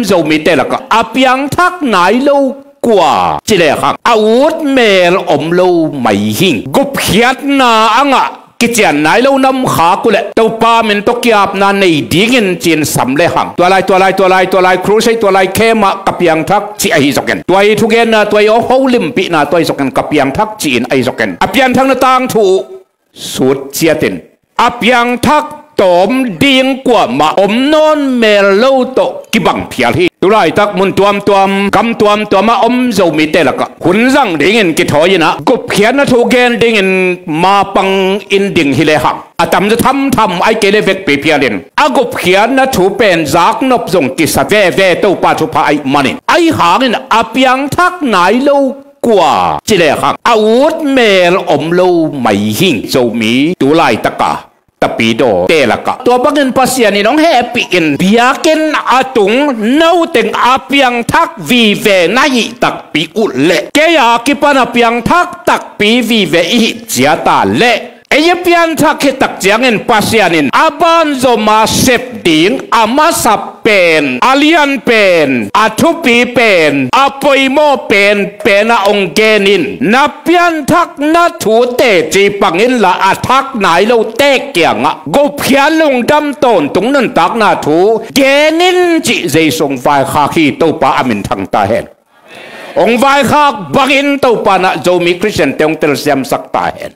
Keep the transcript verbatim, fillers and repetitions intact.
Zomite lakah a piangthak nai lo kua ci lehang a ut mel om lo mai hing. Gupkhiatna a ngah kician nai lo nam khak uh leh Topa min tawh kiapna nei dingin ci-in sam lehang tua lai, tua lai, tua lai, tua lai crusade, tua lai camp ah ka piangthak ci ahi zokin, tua i thugenna, tua i awk holimpihna, tua i zokin ka piangthak ci-in ahi zokin a pianthakna tangthu uh sut ciatin a piangthak tawm ding kuamah om nawn mel lo tawh kibang phial hi. Tulaitak mun tuamtuam, gam tuamtuam ah om Zomite lakah hun zang dingin kithawi in ah gupkhiatna thu gen dingin mapang in ding hi lehang a tamzaw thamtham ahih kei leh vekpi phial in a gupkhiatna thu pen zaknop zong kisa veve Topa thupha ahih manin, ahi hangin a piangthak nai lo kua ci lehang a ut mel om lo mai hing. Zomi tulaitak a tapidawte lakah tua bangin Pasian in hong hehpih in biakinn a tung noteng a piangthak vive na hih takpi uh leh, kei a kipan a piangthak takpi vive i hih ciat a leh, ei a pianthak khit tak ciangin Pasian in a banzom a sep ding a masa pen, a lian pen, a thupi pen, a poimaw pen pen ah hong gen in, na pianthakna thu teci pang inla a thak nai lote kiangah gupkhiat lungdam tawntung nuntakna thu gen in cih Jesu hong vaikhak hi. Topa a min thang ta hen. Hong vaikhak bangin Topa in ah Zomi Khristiante hong telsiamsak ta hen.